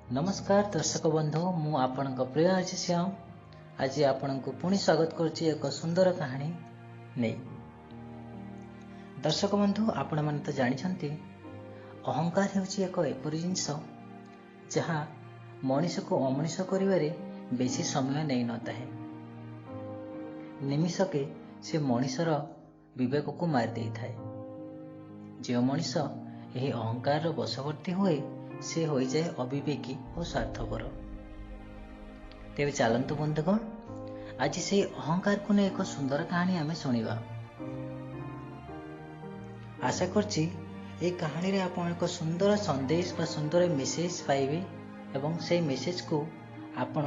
ନମସ୍କାର ଦର୍ଶକ ବନ୍ଧୁ, ମୁଁ ଆପଣଙ୍କ ପ୍ରିୟ ଆଜି ଶ୍ୟାମ ଆଜି ଆପଣଙ୍କୁ ପୁଣି ସ୍ୱାଗତ କରୁଛି ଏକ ସୁନ୍ଦର କାହାଣୀ ନେଇ। ଦର୍ଶକ ବନ୍ଧୁ, ଆପଣମାନେ ତ ଜାଣିଛନ୍ତି ଅହଙ୍କାର ହେଉଛି ଏକ ଏପରି ଜିନିଷ ଯାହା ମଣିଷକୁ ଅମଣିଷ କରିବାରେ ବେଶୀ ସମୟ ନେଇନଥାଏ। ନିମିଷକେ ସେ ମଣିଷର ବିବେକକୁ ମାରି ଦେଇଥାଏ। ଯେଉଁ ମଣିଷ ଏହି ଅହଙ୍କାରର ବଶବର୍ତ୍ତୀ ହୁଏ, ସେ ହୋଇଯାଏ ଅବିବେକୀ ଓ ସ୍ୱାର୍ଥପର। ତେବେ ଚାଲନ୍ତୁ ବନ୍ଧୁଗଣ, ଆଜି ସେହି ଅହଙ୍କାରକୁ ନେଇ ଏକ ସୁନ୍ଦର କାହାଣୀ ଆମେ ଶୁଣିବା। ଆଶା କରୁଛି ଏହି କାହାଣୀରେ ଆପଣ ଏକ ସୁନ୍ଦର ସନ୍ଦେଶ ବା ସୁନ୍ଦର ମେସେଜ ପାଇବେ ଏବଂ ସେହି ମେସେଜକୁ ଆପଣ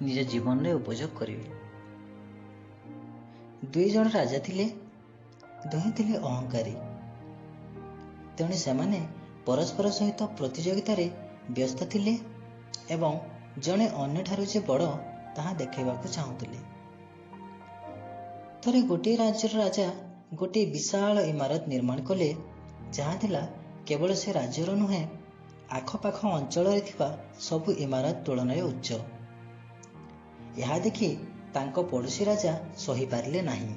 ନିଜ ଜୀବନରେ ଉପଯୋଗ କରିବେ। ଦୁଇ ଜଣ ରାଜା ଥିଲେ, ଦୁହେଁ ଥିଲେ ଅହଙ୍କାରୀ। ତେଣୁ ସେମାନେ ପରସ୍ପର ସହିତ ପ୍ରତିଯୋଗିତାରେ ବ୍ୟସ୍ତ ଥିଲେ ଏବଂ ଜଣେ ଅନ୍ୟଠାରୁ ଯେ ବଡ଼ ତାହା ଦେଖାଇବାକୁ ଚାହୁଁଥିଲେ। ଥରେ ଗୋଟିଏ ରାଜ୍ୟର ରାଜା ଗୋଟିଏ ବିଶାଳ ଇମାରତ ନିର୍ମାଣ କଲେ, ଯାହା ଥିଲା କେବଳ ସେ ରାଜ୍ୟର ନୁହେଁ, ଆଖପାଖ ଅଞ୍ଚଳରେ ଥିବା ସବୁ ଇମାରତ ତୁଳନାରେ ଉଚ୍ଚ। ଏହା ଦେଖି ତାଙ୍କ ପଡ଼ୋଶୀ ରାଜା ସହିପାରିଲେ ନାହିଁ।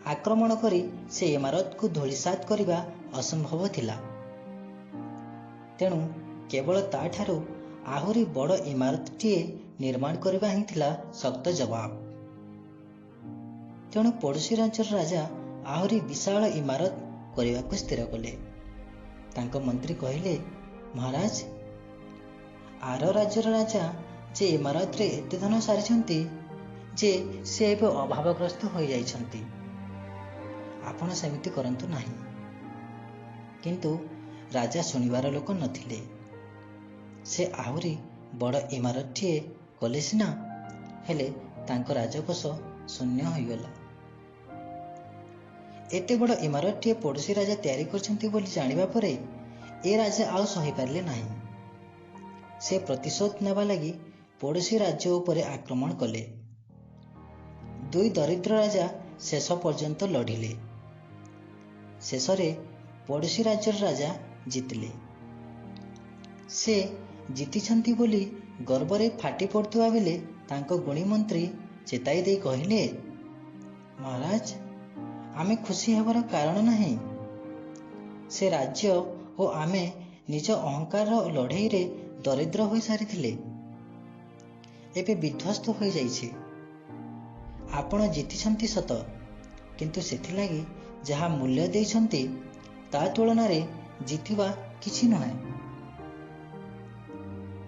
ଆକ୍ରମଣ କରି ସେ ଇମାରତକୁ ଧୂଳିସାତ କରିବା ଅସମ୍ଭବ ଥିଲା। ତେଣୁ କେବଳ ତାଠାରୁ ଆହୁରି ବଡ଼ ଇମାରତଟିଏ ନିର୍ମାଣ କରିବା ହିଁ ଥିଲା ଶକ୍ତ ଜବାବ। ତେଣୁ ପଡ଼ୋଶୀ ରାଜ୍ୟର ରାଜା ଆହୁରି ବିଶାଳ ଇମାରତ କରିବାକୁ ସ୍ଥିର କଲେ। ତାଙ୍କ ମନ୍ତ୍ରୀ କହିଲେ, ମହାରାଜ, ଆର ରାଜ୍ୟର ରାଜା ଯେ ଇମାରତରେ ଏତେ ଧନ ସାରିଛନ୍ତି ଯେ ସେ ଏବେ ଅଭାବଗ୍ରସ୍ତ ହୋଇଯାଇଛନ୍ତି, ଆପଣ ସେମିତି କରନ୍ତୁ ନାହିଁ। କିନ୍ତୁ ରାଜା ଶୁଣିବାର ଲୋକ ନଥିଲେ। ସେ ଆହୁରି ବଡ଼ ଇମାରତଟିଏ କଲେ ସିନା, ହେଲେ ତାଙ୍କ ରାଜକୋଷ ଶୂନ୍ୟ ହୋଇଗଲା। ଏତେ ବଡ଼ ଇମାରତଟିଏ ପଡ଼ୋଶୀ ରାଜା ତିଆରି କରିଛନ୍ତି ବୋଲି ଜାଣିବା ପରେ ଏ ରାଜା ଆଉ ସହିପାରିଲେ ନାହିଁ। ସେ ପ୍ରତିଶୋଧ ନେବା ଲାଗି ପଡ଼ୋଶୀ ରାଜ୍ୟ ଉପରେ ଆକ୍ରମଣ କଲେ। ଦୁଇ ଦରିଦ୍ର ରାଜା ଶେଷ ପର୍ଯ୍ୟନ୍ତ ଲଢ଼ିଲେ। ଶେଷରେ ପଡ଼ୋଶୀ ରାଜ୍ୟର ରାଜା ଜିତିଲେ। ସେ ଜିତିଛନ୍ତି ବୋଲି ଗର୍ବରେ ଫାଟି ପଡ଼ୁଥିବା ବେଳେ ତାଙ୍କ ଗୁଣୀ ମନ୍ତ୍ରୀ ଚେତାଇ ଦେଇ କହିଲେ, ମହାରାଜ, ଆମେ ଖୁସି ହେବାର କାରଣ ନାହିଁ। ସେ ରାଜ୍ୟ ଓ ଆମେ ନିଜ ଅହଙ୍କାରର ଲଢ଼େଇରେ ଦରିଦ୍ର ହୋଇସାରିଥିଲେ, ଏବେ ବିଧ୍ୱସ୍ତ ହୋଇଯାଇଛି। ଆପଣ ଜିତିଛନ୍ତି ସତ, କିନ୍ତୁ ସେଥିଲାଗି ଯାହା ମୂଲ୍ୟ ଦେଇଛନ୍ତି ତା ତୁଳନାରେ ଜିତିବା କିଛି ନୁହେଁ।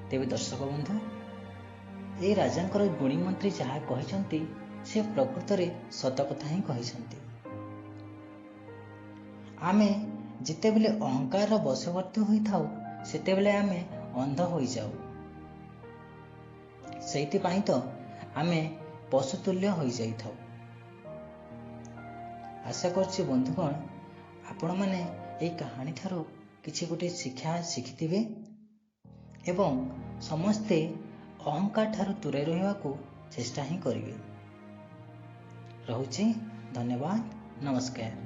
ତେବେ ଦର୍ଶକ ବନ୍ଧୁ, ଏ ରାଜାଙ୍କର ଗୁଣୀ ମନ୍ତ୍ରୀ ଯାହା କହିଛନ୍ତି ସେ ପ୍ରକୃତରେ ସତ କଥା ହିଁ କହିଛନ୍ତି। ଆମେ ଯେତେବେଳେ ଅହଙ୍କାରର ବଶବର୍ତ୍ତୀ ହୋଇଥାଉ, ସେତେବେଳେ ଆମେ ଅନ୍ଧ ହୋଇଯାଉ। ସେଇଥିପାଇଁ ତ ଆମେ ପଶୁତୁଲ୍ୟ ହୋଇଯାଇଥାଉ। ଆଶା କରୁଛି ବନ୍ଧୁଗଣ, ଆପଣମାନେ ଏହି କାହାଣୀ ଠାରୁ କିଛି ଗୋଟେ ଶିକ୍ଷା ଶିଖିଥିବେ ଏବଂ ସମସ୍ତେ ଅହଙ୍କାର ଠାରୁ ଦୂରେଇ ରହିବାକୁ ଚେଷ୍ଟା ହିଁ କରିବେ। ରହୁଛି, ଧନ୍ୟବାଦ, ନମସ୍କାର।